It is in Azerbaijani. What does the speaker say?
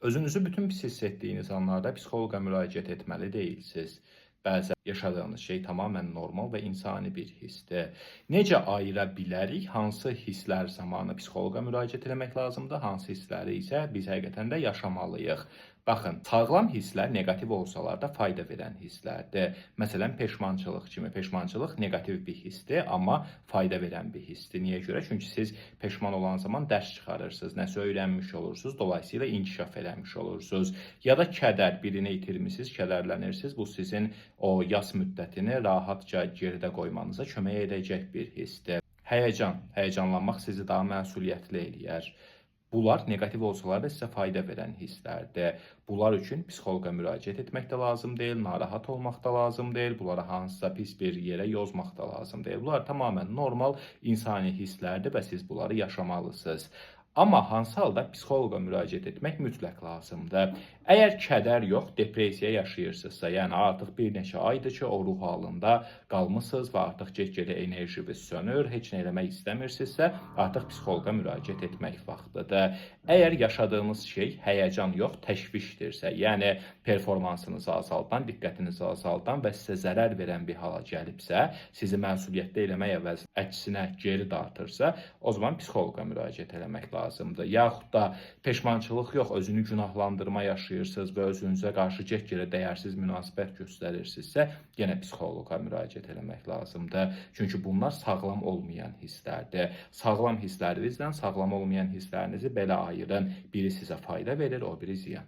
Özünüzü bütün pis hiss etdiyiniz anlarda psixoloqa müraciət etməli deyilsiniz. Bəzən yaşadığınız şey tamamilə normal və insani bir hissdir. Necə ayıra bilərik hansı hisslər zamanı psixoloqa müraciət etmək lazımdır, hansı hissləri isə biz həqiqətən də yaşamalıyıq? Baxın, sağlam hisslər neqativ olsalar da fayda verən hisslərdir. Məsələn, peşmançılıq kimi. Peşmançılıq neqativ bir hissdir, amma fayda verən bir hissdir. Niyə görə? Çünki siz peşman olan zaman dərs çıxarırsınız, nəsə öyrənmiş olursunuz, dolayısıyla inkişaf eləmiş olursunuz. Ya da kədər, birini itirmisiniz, kədərlənirsiniz. Bu sizin o yas müddətini rahatca geridə qoymanıza kömək edəcək bir hissdir. Həyəcan, həyəcanlanmaq sizi daha məsuliyyətli eləyər. Bunlar neqativ olsalar da sizə fayda verən hisslərdir. Bunlar üçün psixoloqa müraciət etmək də lazım deyil, narahat olmaq da lazım deyil, bunlara hansısa pis bir yerə yozmaq da lazım deyil. Bunlar tamamilə normal insani hisslərdir və siz bunları yaşamalısınız. Amma hansı halda psixoloqa müraciət etmək mütləq lazımdır? Əgər kədər yox, depressiya yaşayırsınızsa, yəni artıq bir neçə aydır ki, o ruh halında qalmısınız və artıq get-gedə enerjiniz sönür, heç nə eləmək istəmirsinizsə, artıq psixoloqa müraciət etmək vaxtıdır. Əgər yaşadığınız şey həyəcan yox, təşvişdirsə, yəni performansınızı azaldan, diqqətinizi azaldan və sizə zərər verən bir hala gəlibsə, sizi məsuliyyətli eləmək əvəzinə əksinə geri dartırsa, o zaman psixoloqa müraciət eləmək lazımdır. Yaxud da peşmançılıq yox, özünü günahlandırma yaşayırsınız və özünüzə qarşı get-gedə dəyərsiz münasibət göstərirsinizsə, yenə psixoloqa müraciət eləmək lazımdır. Çünki bunlar sağlam olmayan hisslərdir. Sağlam hisslərinizlə sağlam olmayan hisslərinizi belə ayırın. Biri sizə fayda verir, o biri ziyan.